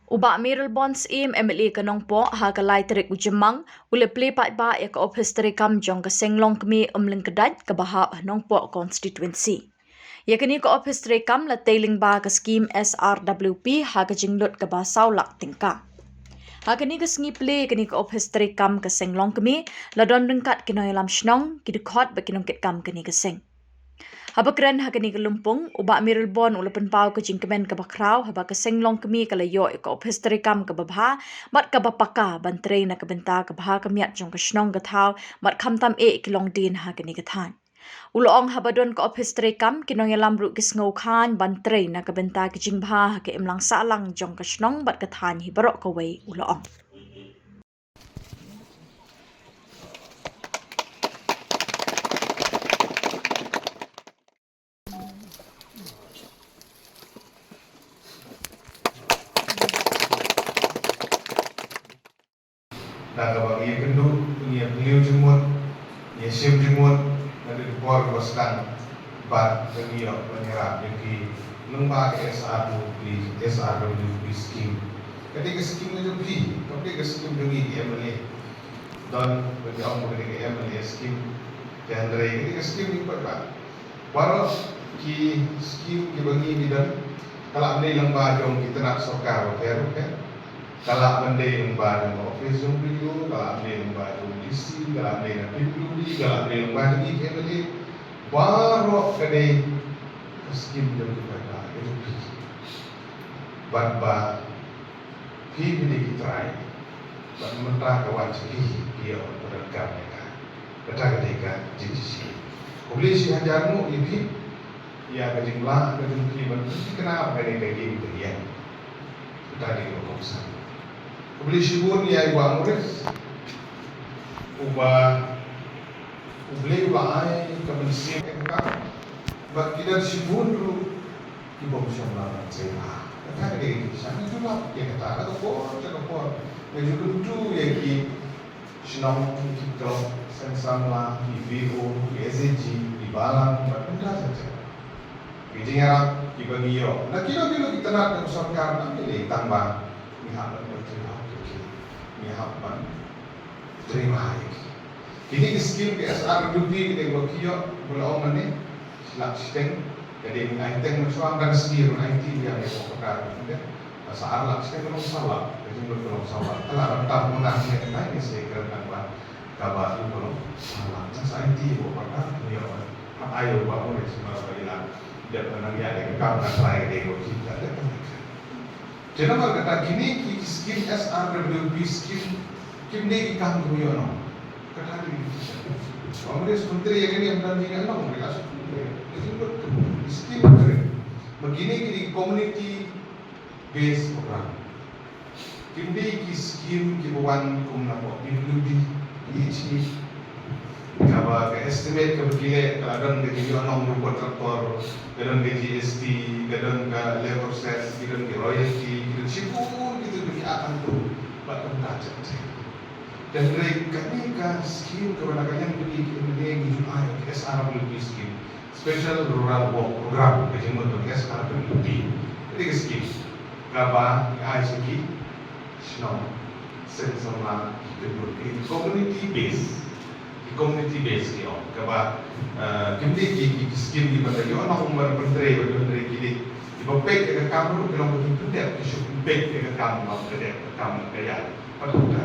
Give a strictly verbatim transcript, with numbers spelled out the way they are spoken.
U Bah Mayralborn Syiem, M L A ka Nongpoh, ha ka lai tarik u Jymmang, u la plie paidbah ïa ka ophis treikam jong ka Seng Longkmie Umlyngkdait kaba hap ha Nongpoh constituency. Ïa kane ka ophis treikam la tei lyngba ka skim S R W P ha ka jinglut kaba saw lak tyngka. Ha kane ka sngi plie kane ka ophis treikam ka Seng Longkmie, la don ryngkat ki nongïalam shnong, ki dkhot bad ki nongkitkam kane ka seng. Haba kren ha kane ka lympung, u Bah Mayralborn u la pynpaw ka jingkmen kaba khraw haba ka Seng Longkmie ka la ïoh ïa ka ophis treikam kaba bha bad kaba paka ban trei na ka bynta ka bha ka miat jong ka shnong ka thaw bad khamtam eh ki longdien ha kane ka thaiñ. U la ong haba don ka ophis treikam, ki nongïalam ruh ki sngewkhlaiñ ban trei na ka bynta ka jingbha ha ka imlang sahlang jong ka shnong bad ka thaiñ hi baroh kawei, u la ong. Da kaba ngi ïakynduh, ngi ïakynduh jingmut, ngi ïashim jingmut, na ka por kaba sdang, bad ka ngi ïoh ban ïarap ïa ki lyngba ka S R W P, S R W P scheme. Ka dei ka scheme ka jong phi, kam dei ka scheme jong ngi ki M L A. Don ba ki ong ba ka dei ka M L A scheme, te hynrei ka dei ka scheme jong phi paidbah. Baroh ki scheme kiba ngi, ngi don, ka la mih lyngba jong ki tnat sorkar bapher bapher. Ka la mih lyngba jong ka office jong B D O, ka la mih lyngba jong D C, ka la mih na P W D, ka la mih lyngba jong ki M L A. Baroh ka dei ka scheme jong ki paidbah, ka jong phi. Bad ba phi phi dei ki trai. Bad mynta ka wan sha phi, phi ïoh ban pyndonkam ïa ka. Kata ka dei ka jingshisha. Khublei shihajar nguh ïa phi, ïa ka jinglah ka jong phi ban pynthikna ba ka dei ka ïing ka ïeng. Kata dei ka kongsan. Khublei shibun ïa i Bah Maurice, uba U Blei u la ai ka mynsiem ïa ka. Bad ki don shibun ruh ki bym shym la ban trei bha. Kata ka dei ka jingshisha, ngi ju lap ïa kata, na ka por sha ka por. Ngi ju kyntu ïa ki shnong, ki club, seng samla, ki V O, ki S H G, ki balang, bad kumta ter ter. Ki jingïarap kiba ngi ïoh na kino kino ki tnat jong ka sorkar, ngi leh tang ba ngi hap ban trei bha ïa ki, ngi hap ban trei bha ïa ki. Kine ki skim ki S R W P kine ba ki ïoh, ba la ong mynne, shi lak shiteng, ka dei ban ai teng mynshuwa, ka dei skim ban ai ti ïa ngi ba ka dei. Ba sa ar lak shiteng ka long saw lak, ka jinglut ka long saw lak. Ka la ban tam mynta ne, ka dei skim kren tang ba kaba ïoh ka long saw lak. Sa ai ti ba ka dei, ïoh. Hap ai ïa u Bah Maurice, shu mar ba ïa la dep nang ïa ka kam ka trai ka dei ba ki ta dep. Te namar kata kine ki, ki skim S R W P skim, kim dei ki kam kiba ïoh nong. Kata dei ki skim. Congress Myntri ïa kane ym don jingïoh nong, ïa ka skim. Ki skim Congress. Ba kine ki dei community based program. Kim dei ki skim kiba wan kum na P W D, P H E, kaba ka estimate kaba ki leh ka la don ka jingïoh nong ruh ka tractor, ka don ka G S T, ka don ka labour cess, ki don ki royalty, ki don shibun kito kiba ki ap hangto bad kumta ter ter. Hynrei kane ka skim kaba na ka liang kane ka ngi ju ai ka S R W P skim, Special Rural Work Program, ka jingmut jong S R W P. Kane ka skim kaba ngi ai sha ki shnong, seng samla, ki community base. Ki community base ki ong. Kaba, eh, kim dei ki, ki, ki skim kiba da ïoh nong ban pyntrei, ban pyntrei, ki dei kiba peit ïa ka kam ruh ki long ki pyndep, ki shu peit ïa ka kam, ba ka dei ka kam ka ïa. Patut ka.